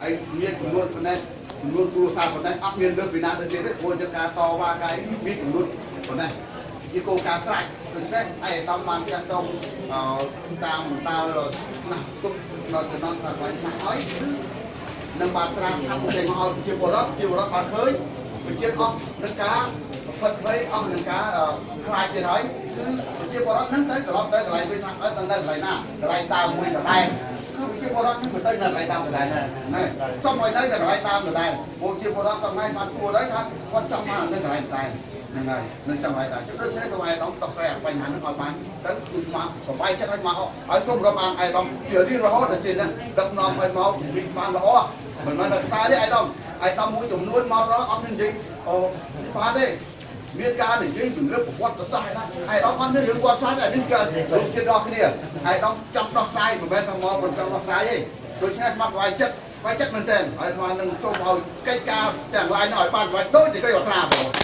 ហើយមានចំនួនប៉ុណ្ណេះចំនួនគ្រួសារប៉ុណ្ណេះអត់មានលើសពីណាទៅទៀតទេព្រោះជាការតវ៉ាកាយមានចំនួនប៉ុណ្ណេះជាគោលការណ៍ស្រេចដូច្នេះឯកឧត្តមបានចាត់តងតាមបណ្ដាលថ្នាក់ទុកដល់ចំណន់ថាកន្លែងថ្នាក់ហើយគឺនឹងបានត្រាំថាពុទ្ធមកឲ្យប្រជាពលរដ្ឋប្រជាពលរដ្ឋបានឃើញប្រជាអស់នឹងការផិតភ័យអស់នឹងការខ្លាចទៀតហើយគឺប្រជាពលរដ្ឋនឹងទៅត្រឡប់ទៅកន្លែងវិញថាទៅនៅកន្លែងណាកន្លែងដើមមួយដដែលគឺប្រជាពលរដ្ឋនឹងក៏ទៅនៅកន្លែងដើមដដែលណាសូមឲ្យនៅកន្លែងដើមដដែលព្រោះប្រជាពលរដ្ឋថ្ងៃបានសួរហើយថាគាត់ចង់មកនៅកន្លែងដដែលហ្នឹងហើយនឹងចង់ឲ្យតែដូច្នេះក៏ឯកឧត្តមដោះស្រាយបញ្ហានឹងឲ្យបានទៅគឺមកសប្បាយចិត្តឲ្យមកហើយសូមរាប់អានឯកឧត្តមជារៀងរហូតដល់ជាអ្នកដឹកនាំឲ្យមកវិបានល្អមិនមែនតែខ្សែទេឯកឧត្តមឯកឧត្តមមួយចំនួនមកដល់អត់មាននិយាយអូបានទេមានការនិយាយពីលើប្រវត្តិសាស្ត្រណាឯកឧត្តមអត់មានរឿងប្រវត្តិសាស្ត្រទេនេះគឺរួមជាតិដល់គ្នាឯកឧត្តមចង់ដោះស្រាយមិនមែនថាមកមិនចង់ដោះស្រាយទេដូច្នេះមកសប្បាយចិត្តស្បាយចិត្តមែនទែនហើយស្មាននឹងសូមឲ្យកិច្ចការទាំងឡាយនោះឲ្យបានសម្រេចដូចជាកិច្ចប្រាថ្នាបង